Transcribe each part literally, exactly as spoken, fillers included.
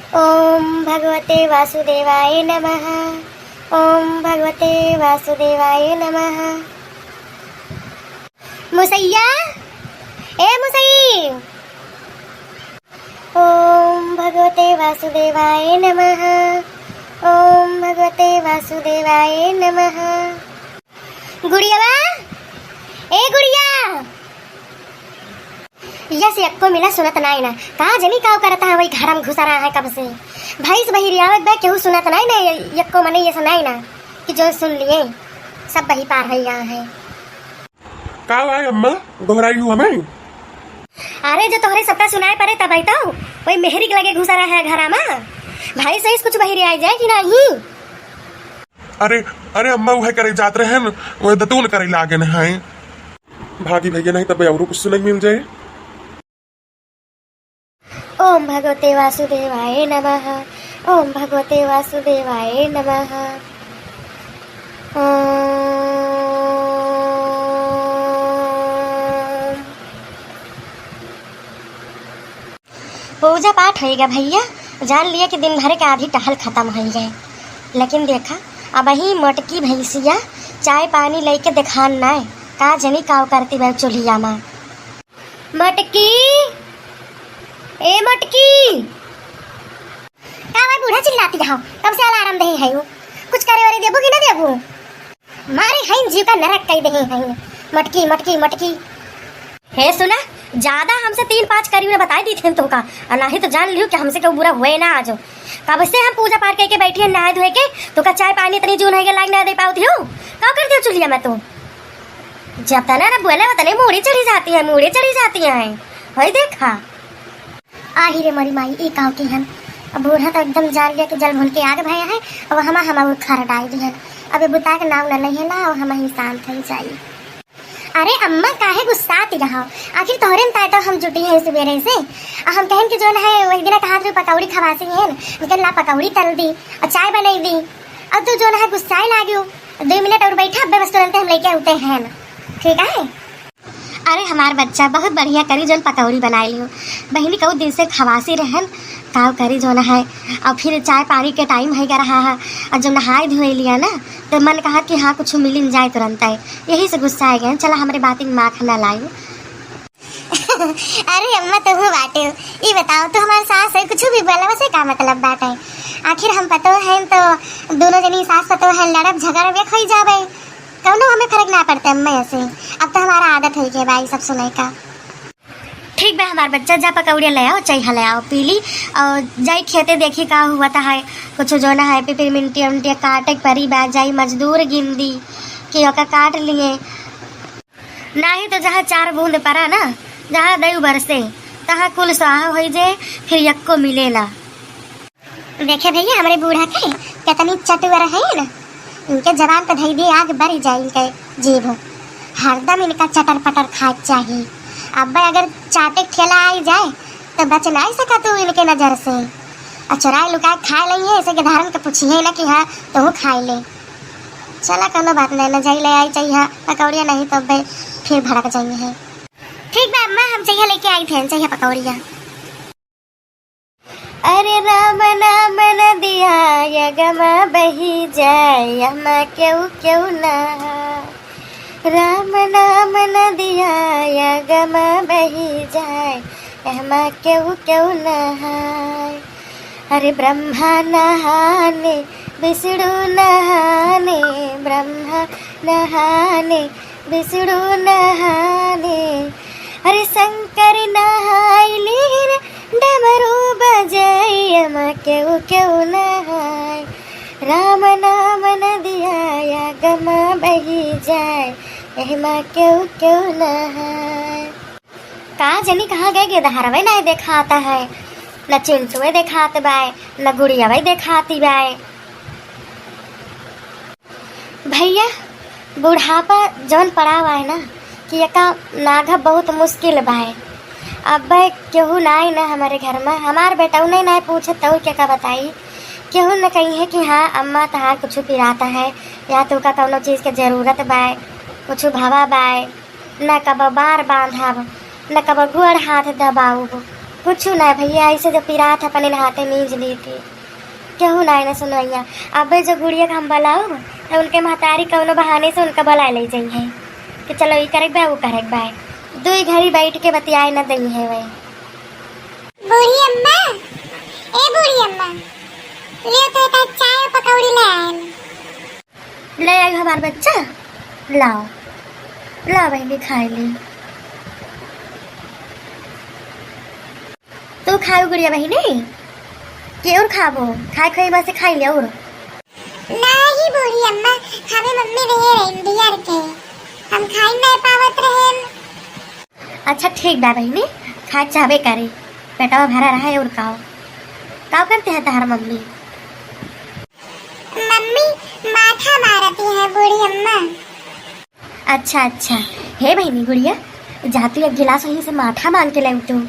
ओम भगवते वासुदेवाय नमः। ओम भगवते वासुदेवाय नमः। मुसैया, ए मुसई। ओम भगवते वासुदेवाय नमः। ओम भगवते वासुदेवाय नमः। गुड़ियावा, ए गुड़िया। यस, यक्को मिला सुनत नाई ना। का जनी काव करत है, वही घर में घुसा रहा है कब से। भैंस बहिरियावत बा, केहू सुनत नाई ना, यक्को मने ये सुनाई ना कि जो सुन लिए, सब बही पार है यहाँ है। का भाई अम्मा, गोहराई हूँ हमें? अरे, जो तोहरे सबका सुनाई पड़े तब आई तो, वही मेहरी के लगे घुसा रहा है घरा में। भाई सही से कुछ बहिरियाई जाए कि नहीं? अरे, अरे अम्मा, उहे करे जात रहे न, उहे दतून करे लागे न है। भागी भैया, नहीं तब औरो कुछ सुनाई मिल जाए। ओम भगवते वासुदेवाय नमः। ओम भगवते वासुदेवाय नमः। ओम। पूजा पाठ होइगा भैया, जान लिया कि दिन भर के आधी टहल खत्म होइगा। लेकिन देखा, अबही मोटकी भैंसिया चाय पानी लेके देखान नाय, का जनी काव करती बा चूल्हिया मा। मोटकी, ए मोटकी। का भाई बूढ़ा चिल्लाती हो? कब से अलार्म दही है वो? कुछ करे वरे देबू कि ना देबू? मारे हईन जीव का नरक कई दही हईन। मोटकी, मोटकी, मोटकी। हे सुना, ज्यादा हमसे तीन पाँच करी ना बताई दी थे तुमका, और नाही तो जान लियो कि हमसे केहू बुरा हुए ना आजो। कब से हम पूजा पाठ करके बैठी है नहाए धोए के, तुमका चाय पानी इतनी जून है के लाग ना दे पावती हो। का कर दियो चुलिया में तू? जब तना ना बोले उतने मूड़ी चढ़ी जाती है, मूड़ी चढ़ी जाती है। वही देखा। आही रे मोरी माई, ई काव की हन। अब बूढ़ा तो एकदम जान लिया कि जल भून के आग भया है, अब हमा हमा उखार डाल दिहन। अब ये बुता के नाव न नहीं है ना, अब हम ही शांत हो जाई। अरे अम्मा, काहे गुस्साती रहो? आखिर तोहरे में ताय तो हम जुटी हैं सुबेरे से। आ हम कहन कि जो है वही दिन कहा थे पकौड़ी खवासी है, उनके ला पकौड़ी तल दी और चाय बनाई दी। और तू जो है गुस्साए लागियो, दो मिनट और बैठा, अब बस तुरंत हम लेके आते हैं, ठीक है? अरे हमार बच्चा बहुत बढ़िया करी जोन पकौड़ी बनाए लियो। बहिनी कऊ दिन से खवासी रहन, काव करी जोन है। और फिर चाय पानी के टाइम है रहा है, और जब नहाए धोए लिया ना, तो मन कहा कि हाँ कुछ मिलिन जाए तुरंत है, यही से गुस्सा आ गए। चला हमरे बात में माख ना लाइयो। अरे अम्मा तुम बाटे हो, ये बताओ तो हमारे सास है कुछ भी बोला से का मतलब बात है? आखिर हम पतो हैं तो दोनों जनी सास पतो है लड़ब झगड़ब एक हो जाबे। कौनो हमें फर्क ना पड़ता अम्मा ऐसे। अब तो हमारा आदत है के भाई सब सुने का। ठीक बा हमार बच्चा, जा पकौड़िया ले आओ, चाय ले आओ, पी ली। और जाई खेते देखी का हुआ था है, कुछ जो ना है पिपरमिंटी उंटिया काटे के परी बा, जाई मजदूर गिन दी कि ओका काट लिए। नाही तो जहाँ चार बूंद परा ना, जहाँ दयु बरसे, तहाँ कुल स्वाहा होई जे, फिर यक्को मिलेला। देखे भैया, हमरे बूढ़ा के कितनी चटुअर है ना, इनके जबान पे धई दे आग बरी जाए इनके जीभ। हरदम इनका चटर पटर खाए के चाही। अब अगर चाटे के ठेला आई जाए तो बच नहीं सका तू इनके नजर से। और चुराए लुकाए खाए लई है, ऐसे के धारन के पूछिए ना कि हाँ तू खाए ले। चला कोनो बात नहीं, न जाई ले आई चाहिए पकौड़िया, नहीं तो बे फिर भड़क जाइए है। ठीक बा अम्मा, हम चाहिए लेके आई थे, चाहिए पकौड़िया। अरे राम नाम नदिया यगमा बही जाए, यहमा केहू केहू नहाए। राम नाम नदिया यगमा बही जाए, यहमा केहू केहू नहाए। अरे ब्रह्मा नहाने, विष्णु नहाने, ब्रह्मा नहाने, विष्णु नहाने। अरे शंकर नहाइले रे, डमरू बजाई, यहमा केहू केहू नहाए। राम नाम नदिया यगमा बही जाए, यहमा केहू केहू नहाए। का जनी कहाँ गए गे, दहरवे नाय देखात है, न चिंटुए देखात बाय, न गुड़ियावे देखाती बाय। भैया, बुढ़ापा जौन पड़ाव है ना, कि एका नाघब बहुत मुश्किल बाय। अब केहू नाय ना हमारे घर में, हमार बेटऊ नहीं नाय पूछत तो के का बताई, केहू न कही है कि हाँ अम्मा तहार कुछ पिराता है या तो का कौनो चीज के जरूरत बाय, कुछ भवा बाय। न कबो बार बांधब, न कबो गोड़ हाथ दबाउब। कुछ ना भैया, ऐसे जब पिरात है, अपने हाथे मीज ली थी। केहू ना है ना सुनवैया। अबे जो गुड़िया के हम बलाउब, तो उनके महतारी कौनो बहाने से उनका बलाए ले जाई है कि चलो, ई करे के बा, वो करे के बा। दुई घड़ी बैठ के बतियाए न दई है वही। बूढ़ी अम्मा, ए बूढ़ी अम्मा, ले तो एक चाय पकौड़ी ले आए। ले आई हमार बच्चा, लाओ, लाओ बहनी, खाए ले। तू खाओ गुड़िया बहनी, कि और खाबो? खाए खाए बस खाई ले और। नाही बूढ़ी अम्मा, हमें मम्मी दे रही बियर के, हम खाई नहीं पावत रहे। अच्छा ठीक बा बहनी, खाए चाहबे करे, पेटवा भरा रहा है और काओ। काओ करते हैं तहार मम्मी? मम्मी माठा मारती है बूढ़ी अम्मा। अच्छा अच्छा। हे बहनी गुड़िया, जा तू एक गिलास वहीं से माठा मांग के ले तू।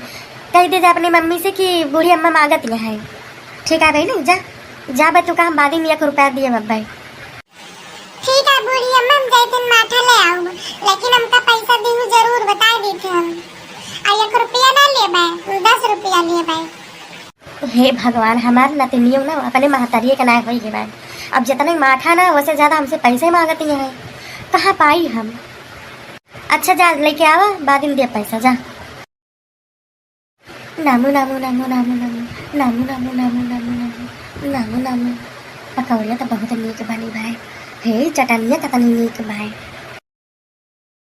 कह दे जा अपनी मम्मी से कि बूढ़ी अम्मा मांगत है। ठीक आ गई ना, जा, जा बे तू का, हम बाद में एक रुपया दिए बब्बे। ठीक है बूढ़ी अम्मा, हम जाए दिन माठा ले आऊँ, लेकिन हमका पैसा दीहू जरूर, बता दी थे हम। आ एक रुपया ना लेबे, दस रुपया लेबे। हे भगवान, हमार नतनियो ना अपने महतारिये के नाय होई के बा। अब जितने माठा ना, वैसे ज्यादा हमसे पैसे मांगती है, कहाँ पाई हम? अच्छा जा लेके आवा, बाद में दे पैसा, जा। नामू नामू नामू नामू नामू नामू नामू नामू नामू नामू नामू नामू। पकौड़िया तो बहुत नीक बनी भाई। हे चटनिया कितनी नीक भाई।